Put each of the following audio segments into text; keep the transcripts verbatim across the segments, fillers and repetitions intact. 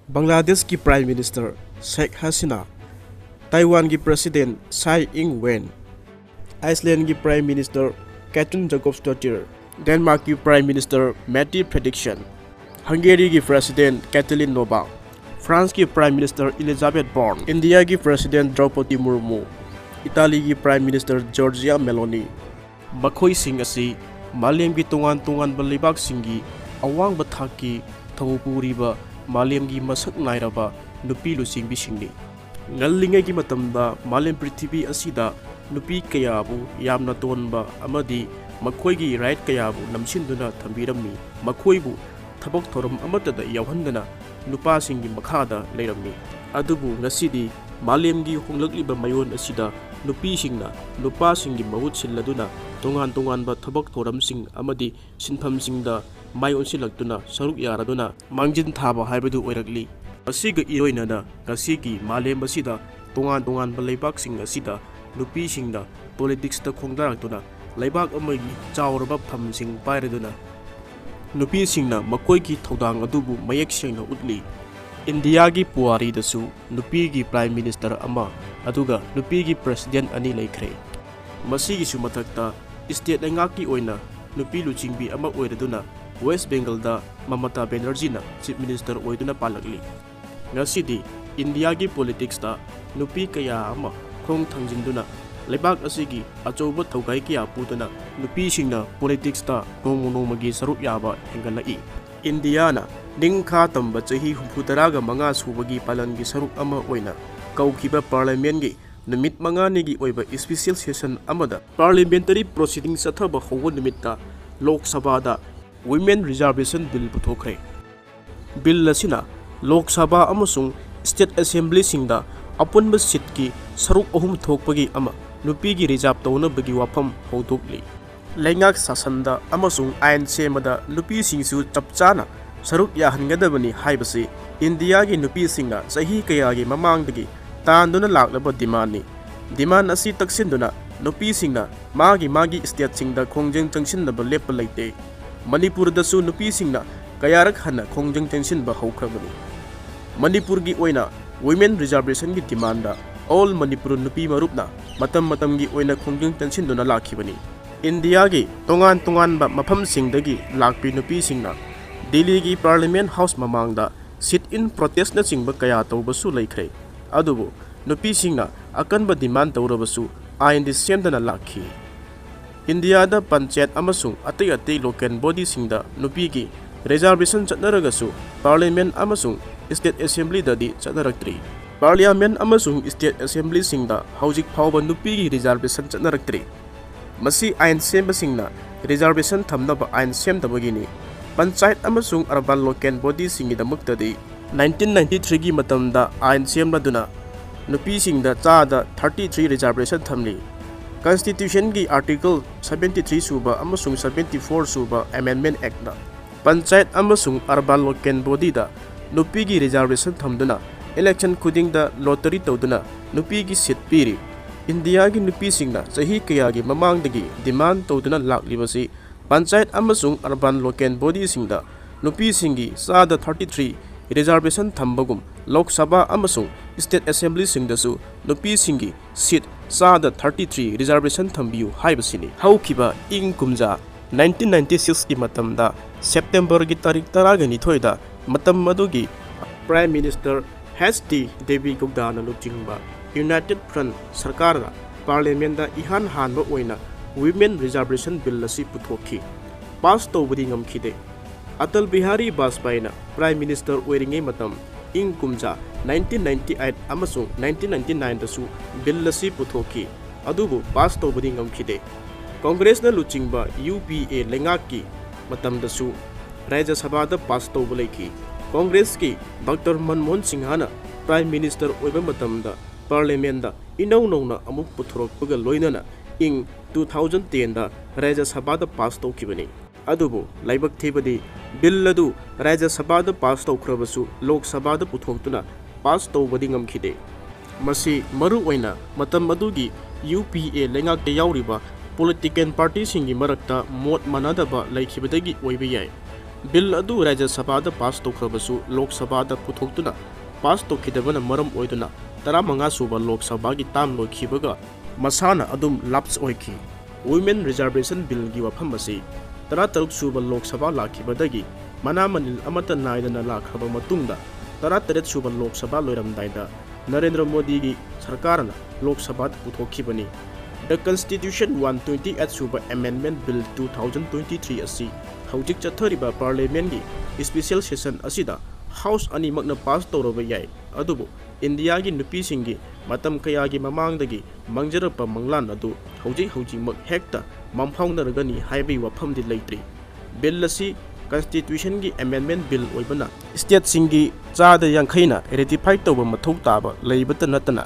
ꯕꯪꯒ꯭ꯂꯥꯗꯦꯁꯀꯤ Prime Minister ꯁꯦꯈ Hasina, ꯇꯥꯏꯋꯥꯟꯒꯤ President ꯁꯥꯏ ꯏꯪ ꯋꯦꯟ, ꯑꯥꯏꯁꯂꯦꯟꯒꯤ Prime Minister ꯀꯦꯇ꯭ꯔꯤꯟ ꯖꯦꯀꯣꯕꯁꯗꯣꯇꯤꯔ, ꯗꯦꯟꯃꯥꯔꯛꯀꯤ Prime Minister ꯃꯦꯇꯤ ꯐ꯭ꯔꯦꯗꯔꯤꯛꯁꯟ, ꯍꯪꯒꯦꯔꯤꯒꯤ President ꯀꯦꯇꯥꯂꯤꯟ ꯅꯣꯕꯥ, ꯐ꯭ꯔꯥꯟꯁꯀꯤ Prime Minister ꯏꯂꯤꯖꯥꯕꯦꯊ ꯕꯣꯔꯟ, ꯏꯟꯗꯤꯌꯥꯒꯤ President ꯗ꯭ꯔꯧꯄꯗꯤ ꯃꯨꯔꯃꯨ, ꯏꯇꯥꯂꯤꯒꯤ Prime Minister ꯖꯣꯔꯖꯤꯌꯥ ꯃꯦꯂꯣꯅꯤ, ꯃꯈꯣꯏꯁꯤꯡ ꯑꯁꯤ ꯃꯥꯂꯦꯝꯒꯤ ꯇꯣꯉꯥꯟ ꯇꯣꯉꯥꯟꯕ ꯂꯩꯕꯥꯛꯁꯤꯡꯒꯤ ꯑꯋꯥꯡꯕ ꯊꯥꯛꯀꯤ ꯊꯧ ꯄꯨꯔꯤꯕ ꯃꯥꯂꯦꯝꯒꯤ ꯃꯁꯛ ꯅꯥꯏꯔꯕ ꯅꯨꯄꯤ ꯂꯨꯆꯤꯡꯕꯤꯁꯤꯡꯅꯤ꯫ ꯉꯜꯂꯤꯉꯩꯒꯤ ꯃꯇꯝꯗ ꯃꯥꯂꯦꯝ ꯄ꯭ꯔꯤꯊꯤꯕꯤ ꯑꯁꯤꯗ ꯅꯨꯄꯤ ꯀꯌꯥꯕꯨ ꯌꯥꯝꯅ ꯇꯣꯟꯕ ꯑꯃꯗꯤ ꯃꯈꯣꯏꯒꯤ right ꯀꯌꯥꯕꯨ ꯅꯝꯁꯤꯟꯗꯨꯅ ꯊꯝꯕꯤꯔꯝꯃꯤ꯫ ꯃꯈꯣꯏꯕꯨ ꯊꯕꯛ ꯊꯧꯔꯝ ꯑꯃꯠꯇꯗ ꯌꯥꯎꯍꯟꯗꯅ ꯅꯨꯄꯥꯁꯤꯡꯒꯤ ꯃꯈꯥꯗ ꯂꯩꯔꯝꯃꯤ꯫ ꯑꯗꯨꯕꯨ ꯉꯁꯤꯗꯤ ꯃꯥꯂꯦꯝꯒꯤ ꯍꯣꯡꯂꯛꯂꯤꯕ ꯃꯌꯣꯟ ꯑꯁꯤꯗ ꯅꯨꯄꯤꯁꯤꯡꯅ ꯅꯨꯄꯥꯁꯤꯡꯒꯤ ꯃꯍꯨꯠ ꯁꯤꯜꯂꯗꯨꯅ ꯇꯣꯉꯥꯟ ꯇꯣꯉꯥꯟꯕ ꯊꯕꯛ ꯊꯧꯔꯝꯁꯤꯡ ꯑꯃꯗꯤ ꯁꯤꯟꯐꯝꯁꯤꯡꯗ ꯃꯥꯏ ꯑꯣꯟꯁꯤꯜꯂꯛꯇꯨꯅ ꯁꯔꯨꯛ ꯌꯥꯔꯗꯨꯅ ꯃꯥꯡꯖꯤꯟ ꯊꯥꯕ ꯍꯥꯏꯕꯗꯨ ꯑꯣꯏꯔꯛꯂꯤ꯫ ꯃꯁꯤꯒ ꯏꯔꯣꯏꯅꯅ ꯉꯁꯤꯒꯤ ꯃꯥꯂꯦꯝ ꯑꯁꯤꯗ ꯇꯣꯉꯥꯟ ꯇꯣꯉꯥꯟꯕ ꯂꯩꯕꯥꯛꯁꯤꯡ ꯑꯁꯤꯗ ꯅꯨꯄꯤꯁꯤꯡꯅ politicsꯇ ꯈꯣꯡꯗꯥꯔꯛꯇꯨꯅ ꯂꯩꯕꯥꯛ ꯑꯃꯒꯤ ꯆꯥꯎꯔꯕ ꯐꯝꯁꯤꯡ ꯄꯥꯏꯔꯗꯨꯅ ꯅꯨꯄꯤꯁꯤꯡꯅ ꯃꯈꯣꯏꯒꯤ ꯊꯧꯗꯥꯡ ꯑꯗꯨꯕꯨ ꯃꯌꯦꯛ ꯁꯦꯡꯅ ꯎꯠꯂꯤ꯫ ꯏꯟꯗꯤꯌꯥꯒꯤ ꯄꯨꯋꯥꯔꯤꯗꯁꯨ ꯅꯨꯄꯤꯒꯤ Prime Minister ꯑꯃ ꯑꯗꯨꯒ ꯅꯨꯄꯤꯒꯤ President ꯑꯅꯤ ꯂꯩꯈ꯭ꯔꯦ꯫ ꯃꯁꯤꯒꯤꯁꯨ ꯃꯊꯛꯇ state ꯂꯩꯉꯥꯛꯀꯤ ꯑꯣꯏꯅ ꯅꯨꯄꯤ ꯂꯨꯆꯤꯡꯕꯤ ꯑꯃ ꯑꯣꯏꯔꯗꯨꯅ West Bengalꯗ ꯃꯃꯇꯥ ꯕꯦꯅꯔꯖꯤꯅ Chief Minister ꯑꯣꯏꯗꯨꯅ ꯄꯥꯜꯂꯛꯂꯤ꯫ ꯉꯁꯤꯗꯤ ꯏꯟꯗꯤꯌꯥꯒꯤ politicsꯇ ꯅꯨꯄꯤ ꯀꯌꯥ ꯑꯃ ꯈꯣꯡ ꯊꯥꯡꯖꯤꯟꯗꯨꯅ ꯂꯩꯕꯥꯛ ꯑꯁꯤꯒꯤ ꯑꯆꯧꯕ ꯊꯧꯒꯥꯏ ꯀꯌꯥ ꯄꯨꯗꯨꯅ ꯅꯨꯄꯤꯁꯤꯡꯅ politicsꯇ ꯅꯣꯡꯃ ꯅꯣꯡꯃꯒꯤ ꯁꯔꯨꯛ ꯌꯥꯕ ꯍꯦꯟꯒꯠꯂꯛꯏ꯫ ꯏꯟꯗꯤꯌꯥꯅ ꯅꯤꯡꯈꯥ ꯇꯝꯕ ꯆꯍꯤ ꯍꯨꯝꯐꯨꯇꯔꯥꯒ ꯃꯉꯥ ꯁꯨꯕꯒꯤ ꯄꯥꯂꯟꯒꯤ ꯁꯔꯨꯛ ꯑꯃ ꯑꯣꯏꯅ ꯀꯧꯈꯤꯕ Parliamentꯀꯤ ꯅꯨꯃꯤꯠ ꯃꯉꯥꯅꯤꯒꯤ ꯑꯣꯏꯕ special session ꯑꯃꯗ parliamentary proceeding ꯆꯠꯊꯕ ꯍꯧꯕ ꯅꯨꯃꯤꯠꯇ ꯂꯣꯛ ꯁꯚꯥꯗ Women Reservation Bill ꯄꯨꯊꯣꯛꯈ꯭ꯔꯦ꯫ Bill ꯑꯁꯤꯅ ꯂꯣꯛ ꯁꯚꯥ ꯑꯃꯁꯨꯡ state assemblyꯁꯤꯡꯗ ꯑꯄꯨꯟꯕ seatꯀꯤ ꯁꯔꯨꯛ ꯑꯍꯨꯝ ꯊꯣꯛꯄꯒꯤ ꯑꯃ ꯅꯨꯄꯤꯒꯤ reserve ꯇꯧꯅꯕꯒꯤ ꯋꯥꯐꯝ ꯍꯧꯗꯣꯛꯂꯤ꯫ ꯂꯩꯉꯥꯛ ꯁꯥꯁꯟꯗ ꯑꯃꯁꯨꯡ ꯑꯥꯏꯟ ꯁꯦꯝꯕꯗ ꯅꯨꯄꯤꯁꯤꯡꯁꯨ ꯆꯞ ꯆꯥꯅ ꯁꯔꯨꯛ ꯌꯥꯍꯟꯒꯗꯕꯅꯤ ꯍꯥꯏꯕꯁꯤ ꯏꯟꯗꯤꯌꯥꯒꯤ ꯅꯨꯄꯤꯁꯤꯡꯅ ꯆꯍꯤ ꯀꯌꯥꯒꯤ ꯃꯃꯥꯡꯗꯒꯤ ꯇꯥꯟꯗꯨꯅ ꯂꯥꯛꯂꯕ demandꯅꯤ꯫ Demand ꯑꯁꯤ ꯇꯛꯁꯤꯟꯗꯨꯅ ꯅꯨꯄꯤꯁꯤꯡꯅ ꯃꯥꯒꯤ ꯃꯥꯒꯤ stateꯁꯤꯡꯗ ꯈꯣꯡꯖꯪ ꯆꯪꯁꯤꯟꯅꯕ ꯂꯦꯞꯄ ꯂꯩꯇꯦ꯫ ꯃꯅꯤꯄꯨꯔꯗꯁꯨ ꯅꯨꯄꯤꯁꯤꯡꯅ ꯀꯌꯥꯔꯛ ꯍꯟꯅ ꯈꯣꯡꯖꯪ ꯆꯪꯁꯤꯟꯕ ꯍꯧꯈ꯭ꯔꯕꯅꯤ꯫ ꯃꯅꯤꯄꯨꯔꯒꯤ ꯑꯣꯏꯅ women reservationꯒꯤ demandꯗ All Manipur ꯅꯨꯄꯤ ꯃꯔꯨꯞꯅ ꯃꯇꯝ ꯃꯇꯝꯒꯤ ꯑꯣꯏꯅ ꯈꯣꯡꯖꯪ ꯆꯪꯁꯤꯟꯗꯨꯅ ꯂꯥꯛꯈꯤꯕꯅꯤ꯫ ꯏꯟꯗꯤꯌꯥꯒꯤ ꯇꯣꯉꯥꯟ ꯇꯣꯉꯥꯟꯕ ꯃꯐꯝꯁꯤꯡꯗꯒꯤ ꯂꯥꯛꯄꯤ ꯅꯨꯄꯤꯁꯤꯡꯅ ꯗꯤꯜꯂꯤꯒꯤ Parliament House ꯃꯃꯥꯡꯗ sit-in protestꯅꯆꯤꯡꯕ ꯀꯌꯥ ꯇꯧꯕꯁꯨ ꯂꯩꯈ꯭ꯔꯦ꯫ ꯑꯗꯨꯕꯨ ꯅꯨꯄꯤꯁꯤꯡꯅ ꯑꯀꯟꯕ demand ꯇꯧꯔꯕꯁꯨ ꯑꯥꯏꯟꯗꯤ ꯁꯦꯝꯗꯅ ꯂꯥꯛꯈꯤ꯫ ꯏꯟꯗꯤꯌꯥꯗ ꯄꯟꯆꯥꯌꯠ ꯑꯃꯁꯨꯡ ꯑꯇꯩ ꯑꯇꯩ local bodyꯁꯤꯡꯗ ꯅꯨꯄꯤꯒꯤ reservation ꯆꯠꯅꯔꯒꯁꯨ Parliament ꯑꯃꯁꯨꯡ State Assemblyꯗꯗꯤ ꯆꯠꯅꯔꯛꯇ꯭ꯔꯤ꯫ Parliament ꯑꯃꯁꯨꯡ State Assemblyꯁꯤꯡꯗ ꯍꯧꯖꯤꯛ ꯐꯥꯎꯕ ꯅꯨꯄꯤꯒꯤ reservation ꯆꯠꯅꯔꯛꯇ꯭ꯔꯤ꯫ ꯃꯁꯤ ꯑꯥꯏꯟ ꯁꯦꯝꯕꯁꯤꯡꯅ reservation ꯊꯝꯅꯕ ꯑꯥꯏꯟ ꯁꯦꯝꯗꯕꯒꯤꯅꯤ꯫ ꯄꯟꯆꯥꯌꯠ ꯑꯃꯁꯨꯡ urban local bodyꯁꯤꯡꯒꯤꯗꯃꯛꯇꯗꯤ nineteen ninety threeꯒꯤ ꯃꯇꯝꯗ ꯑꯥꯏꯟ ꯁꯦꯝꯂꯗꯨꯅ ꯅꯨꯄꯤꯁꯤꯡꯗ ꯆꯥꯗ thirty three reservation ꯊꯝꯂꯤ꯫ Constitutionꯒꯤ Article seventy three ꯁꯨꯕ ꯑꯃꯁꯨꯡ seventy four ꯁꯨꯕ Amendment Actꯅ ꯄꯟꯆꯥꯌꯠ ꯑꯃꯁꯨꯡ urban local bodyꯗ ꯅꯨꯄꯤꯒꯤ reservation ꯊꯝꯗꯨꯅ election ꯈꯨꯗꯤꯡꯗ lottery ꯇꯧꯗꯨꯅ ꯅꯨꯄꯤꯒꯤ seat ꯄꯤꯔꯤ꯫ ꯏꯟꯗꯤꯌꯥꯒꯤ ꯅꯨꯄꯤꯁꯤꯡꯅ ꯆꯍꯤ ꯀꯌꯥꯒꯤ ꯃꯃꯥꯡꯗꯒꯤ demand ꯇꯧꯗꯨꯅ ꯂꯥꯛꯂꯤꯕꯁꯤ ꯄꯟꯆꯥꯌꯠ ꯑꯃꯁꯨꯡ urban local bodyꯁꯤꯡꯗ ꯅꯨꯄꯤꯁꯤꯡꯒꯤ ꯆꯥꯗ thirty three reservation ꯊꯝꯕꯒꯨꯝ, Lok Sabha ꯑꯃꯁꯨꯡ State Assemblyꯁꯤꯡꯗꯁꯨ ꯅꯨꯄꯤꯁꯤꯡꯒꯤ seat ꯆꯥꯗ thirty three reservation ꯊꯝꯕꯤꯌꯨ ꯍꯥꯏꯕꯁꯤꯅꯤ꯫ ꯍꯧꯈꯤꯕ ꯏꯪ ꯀꯨꯝꯖꯥ nineteen ninety sixꯀꯤ ꯃꯇꯝꯗ Septemberꯒꯤ ꯇꯥꯔꯤꯛ ꯇꯔꯥꯒ ꯅꯤꯊꯣꯏꯗ ꯃꯇꯝ ꯑꯗꯨꯒꯤ Prime Minister H D ꯗꯦꯕꯦꯒꯧꯗꯥꯅ ꯂꯨꯆꯤꯡꯕ United Front ꯁꯔꯀꯥꯔꯅ Parliamentꯗ ꯏꯍꯥꯟ ꯍꯥꯟꯕ ꯑꯣꯏꯅ Women Reservation Bill ꯑꯁꯤ ꯄꯨꯊꯣꯛꯈꯤ, pass ꯇꯧꯕꯗꯤ ꯉꯝꯈꯤꯗꯦ꯫ ꯑꯇꯜ ꯕꯤꯍꯥꯔꯤ ꯕꯥꯖꯄꯥꯏꯅ Prime Minister ꯑꯣꯏꯔꯤꯉꯩ ꯃꯇꯝ ꯏꯪ ꯀꯨꯝꯖꯥ nineteen ninety eight ꯑꯃꯁꯨꯡ nineteen ninety nineꯗꯁꯨ bill ꯑꯁꯤ ꯄꯨꯊꯣꯛꯈꯤ, ꯑꯗꯨꯕꯨ pass ꯇꯧꯕꯗꯤ ꯉꯝꯈꯤꯗꯦ꯫ Congressꯅ ꯂꯨꯆꯤꯡꯕ UPA ꯂꯩꯉꯥꯛꯀꯤ ꯃꯇꯝꯗꯁꯨ ꯔꯥꯖ꯭ꯌ ꯁꯚꯥꯗ pass ꯇꯧꯕ ꯂꯩꯈꯤ꯫ Congressꯀꯤ Doctor ꯃꯟꯃꯣꯍꯟ ꯁꯤꯡꯍꯅ Prime Minister ꯑꯣꯏꯕ ꯃꯇꯝꯗ Parliamentꯗ ꯏꯅꯧ ꯅꯧꯅ ꯑꯃꯨꯛ ꯄꯨꯊꯣꯔꯛꯄꯒ ꯂꯣꯏꯅꯅ ꯏꯪ two thousand tenꯗ ꯔꯥꯖ꯭ꯌ ꯁꯚꯥꯗ pass ꯇꯧꯈꯤꯕꯅꯤ꯫ ꯑꯗꯨꯕꯨ ꯂꯥꯏꯕꯛ ꯊꯤꯕꯗꯤ bill ꯑꯗꯨ ꯔꯥꯖ꯭ꯌ ꯁꯚꯥꯗ pass ꯇꯧꯈ꯭ꯔꯕꯁꯨ ꯂꯣꯛ ꯁꯚꯥꯗ ꯄꯨꯊꯣꯛꯇꯨꯅ pass ꯇꯧꯕꯗꯤ ꯉꯝꯈꯤꯗꯦ꯫ ꯃꯁꯤ ꯃꯔꯨ ꯑꯣꯏꯅ ꯃꯇꯝ ꯑꯗꯨꯒꯤ UPA ꯂꯩꯉꯥꯛꯇ ꯌꯥꯎꯔꯤꯕ political partyꯁꯤꯡꯒꯤ ꯃꯔꯛꯇ ꯃꯣꯠ ꯃꯥꯟꯅꯗꯕ ꯂꯩꯈꯤꯕꯗꯒꯤ ꯑꯣꯏꯕ ꯌꯥꯏ꯫ ꯕꯤꯜ ꯑꯗꯨ ꯔꯥꯖ꯭ꯌ ꯁꯚꯥꯗ ꯄꯥꯁ ꯇꯧꯈ꯭ꯔꯕꯁꯨ ꯂꯣꯛ ꯁꯚꯥꯗ ꯄꯨꯊꯣꯛꯇꯨꯅ ꯄꯥꯁ ꯇꯧꯈꯤꯗꯕꯅ ꯃꯔꯝ ꯑꯣꯏꯗꯨꯅ ꯇꯔꯥꯃꯉꯥ ꯁꯨꯕ ꯂꯣꯛ ꯁꯚꯥꯒꯤ ꯇꯥꯝ ꯂꯣꯏꯈꯤꯕꯒ ꯃꯁꯥꯅ ꯑꯗꯨꯝ ꯂꯥꯞꯁ ꯑꯣꯏꯈꯤ꯫ ꯋꯨꯃꯦꯟ ꯔꯤꯖꯥꯔꯕꯦꯁꯟ ꯕꯤꯜꯒꯤ ꯋꯥꯐꯝ ꯑꯁꯤ ꯇꯔꯥꯇꯔꯨꯛ ꯁꯨꯕ ꯂꯣꯛ ꯁꯚꯥ ꯂꯥꯛꯈꯤꯕꯗꯒꯤ ꯃꯅꯥ ꯃꯅꯤꯜ ꯑꯃꯠꯇ ꯅꯥꯏꯗꯅ ꯂꯥꯛꯈ꯭ꯔꯕ ꯃꯇꯨꯡꯗ, ꯇꯔꯥꯇꯔꯦꯠ ꯁꯨꯕ ꯂꯣꯛ ꯁꯚꯥ ꯂꯣꯏꯔꯝꯗꯥꯏꯗ ꯅꯔꯦꯟꯗ꯭ꯔ ꯃꯣꯗꯤꯒꯤ ꯁꯔꯀꯥꯔꯅ ꯂꯣꯛ ꯁꯚꯥꯗ ꯄꯨꯊꯣꯛꯈꯤꯕꯅꯤ꯫ The Constitution one twenty eight ꯁꯨꯕ Amendment Bill two thousand twenty three ꯑꯁꯤ ꯍꯧꯖꯤꯛ ꯆꯠꯊꯔꯤꯕ ꯄꯥꯔꯂꯤꯌꯥꯃꯦꯟꯒꯤ ꯏꯁꯄꯤꯁꯦꯜ ꯁꯦꯁꯟ ꯑꯁꯤꯗ ꯍꯥꯎꯁ ꯑꯅꯤꯃꯛꯅ ꯄꯥꯁ ꯇꯧꯔꯕ ꯌꯥꯏ, ꯑꯗꯨꯕꯨ ꯏꯟꯗꯤꯌꯥꯒꯤ ꯅꯨꯄꯤꯁꯤꯡꯒꯤ ꯃꯇꯝ ꯀꯌꯥꯒꯤ ꯃꯃꯥꯡꯗꯒꯤ ꯃꯥꯡꯖꯔꯛꯄ ꯃꯪꯂꯥꯟ ꯑꯗꯨ ꯍꯧꯖꯤꯛ ꯍꯧꯖꯤꯛꯃꯛ ꯍꯦꯛꯇ ꯃꯪꯐꯥꯎꯅꯔꯒꯅꯤ ꯍꯥꯏꯕꯒꯤ ꯋꯥꯐꯝꯗꯤ ꯂꯩꯇ꯭ꯔꯤ꯫ ꯕꯤꯜ ꯑꯁꯤ ꯀꯟꯁꯇꯤꯇ꯭ꯌꯨꯁꯟꯒꯤ ꯑꯦꯃꯦꯟꯗꯃꯦꯟ ꯕꯤꯜ ꯑꯣꯏꯕꯅ ꯁ꯭ꯇꯦꯠꯁꯤꯡꯒꯤ ꯆꯥꯗ ꯌꯥꯡꯈꯩꯅ ꯔꯦꯇꯤꯐꯥꯏ ꯇꯧꯕ ꯃꯊꯧ ꯇꯥꯕ ꯂꯩꯕꯇ ꯅꯠꯇꯅ,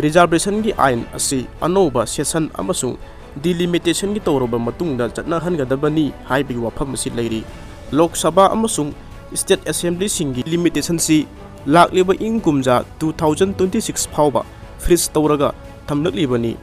ꯔꯤꯖꯥꯔꯕꯦꯁꯟꯒꯤ ꯑꯥꯏꯟ ꯑꯁꯤ ꯑꯅꯧꯕ ꯁꯦꯁꯟ ꯑꯃꯁꯨꯡ ꯗꯤꯂꯤꯃꯤꯇꯦꯁꯟꯒꯤ ꯇꯧꯔꯕ ꯃꯇꯨꯡꯗ ꯆꯠꯅꯍꯟꯒꯗꯕꯅꯤ ꯍꯥꯏꯕꯒꯤ ꯋꯥꯐꯝ ꯑꯁꯤ ꯂꯩꯔꯤ꯫ ꯂꯣꯛ ꯁꯚꯥ ꯑꯃꯁꯨꯡ ꯁ꯭ꯇꯦꯠ ꯑꯦꯁꯦꯝꯕ꯭ꯂꯤꯁꯤꯡꯒꯤ ꯂꯤꯃꯤꯇꯦꯁꯟꯁꯤ ꯂꯥꯛꯂꯤꯕ ꯏꯪ ꯀꯨꯝꯖꯥ ꯇꯨ ꯊꯥꯎꯖꯟ ꯇ꯭ꯋꯦꯟꯇꯤ ꯁꯤꯛꯁ ꯐꯥꯎꯕ ꯐ꯭ꯔꯤꯖ ꯇꯧꯔꯒ ꯊꯝꯂꯛꯂꯤꯕꯅꯤ꯫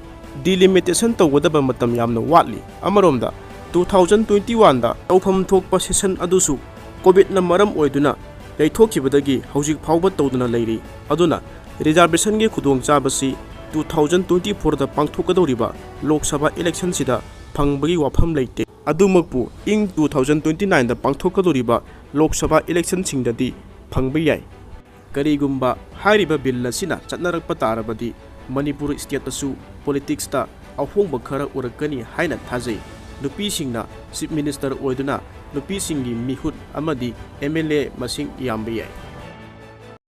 ꯗꯤꯂꯤꯃꯤꯇꯦꯁꯟ ꯇꯧꯒꯗꯕ ꯃꯇꯝ ꯌꯥꯝꯅ ꯋꯥꯠꯂꯤ꯫ ꯑꯃꯔꯣꯝꯗ, ꯇꯨ ꯊꯥꯎꯖꯟ ꯇ꯭ꯋꯦꯟꯇꯤ ꯋꯥꯟꯗ ꯇꯧꯐꯝ ꯊꯣꯛꯄ ꯁꯦꯁꯟ ꯑꯗꯨꯁꯨ ꯀꯣꯚꯤꯗꯅ ꯃꯔꯝ ꯑꯣꯏꯗꯨꯅ ꯌꯩꯊꯣꯛꯈꯤꯕꯗꯒꯤ ꯍꯧꯖꯤꯛ ꯐꯥꯎꯕ ꯇꯧꯗꯨꯅ ꯂꯩꯔꯤ꯫ ꯑꯗꯨꯅ, ꯔꯤꯖꯥꯔꯕꯦꯁꯟꯒꯤ ꯈꯨꯗꯣꯡꯆꯥꯕꯁꯤ ꯇꯨ ꯊꯥꯎꯖꯟ ꯇ꯭ꯋꯦꯟꯇꯤ ꯐꯣꯔꯗ ꯄꯥꯡꯊꯣꯛꯀꯗꯧꯔꯤꯕ ꯂꯣꯛ ꯁꯚꯥ ꯏꯂꯦꯛꯁꯟꯁꯤꯗ ꯐꯪꯕꯒꯤ ꯋꯥꯐꯝ ꯂꯩꯇꯦ꯫ ꯑꯗꯨꯃꯛꯄꯨ, ꯏꯪ ꯇꯨ ꯊꯥꯎꯖꯟ ꯇ꯭ꯋꯦꯟꯇꯤ ꯅꯥꯏꯟꯗ ꯄꯥꯡꯊꯣꯛꯀꯗꯧꯔꯤꯕ ꯂꯣꯛ ꯁꯚꯥ ꯏꯂꯦꯛꯁꯟꯁꯤꯡꯗꯗꯤ ꯐꯪꯕ ꯌꯥꯏ꯫ ꯀꯔꯤꯒꯨꯝꯕ ꯍꯥꯏꯔꯤꯕ ꯕꯤꯜ ꯑꯁꯤꯅ ꯆꯠꯅꯔꯛꯄ ꯇꯥꯔꯕꯗꯤ, ꯃꯅꯤꯄꯨꯔ ꯁ꯭ꯇꯦꯠꯇꯁꯨ ꯄꯣꯂꯤꯇꯤꯛꯁꯇ ꯑꯍꯣꯡꯕ ꯈꯔ ꯎꯔꯛꯀꯅꯤ ꯍꯥꯏꯅ ꯊꯥꯖꯩ꯫ ꯅꯨꯄꯤꯁꯤꯡꯅ ꯆꯤꯐ ꯃꯤꯅꯤꯁꯇꯔ ꯑꯣꯏꯗꯨꯅ ꯅꯨꯄꯤꯁꯤꯡꯒꯤ ꯃꯤꯍꯨꯠ ꯑꯃꯗꯤ ꯑꯦꯝ ꯑꯦꯜ ꯑꯦ ꯃꯁꯤꯡ ꯌꯥꯝꯕ ꯌꯥꯏ꯫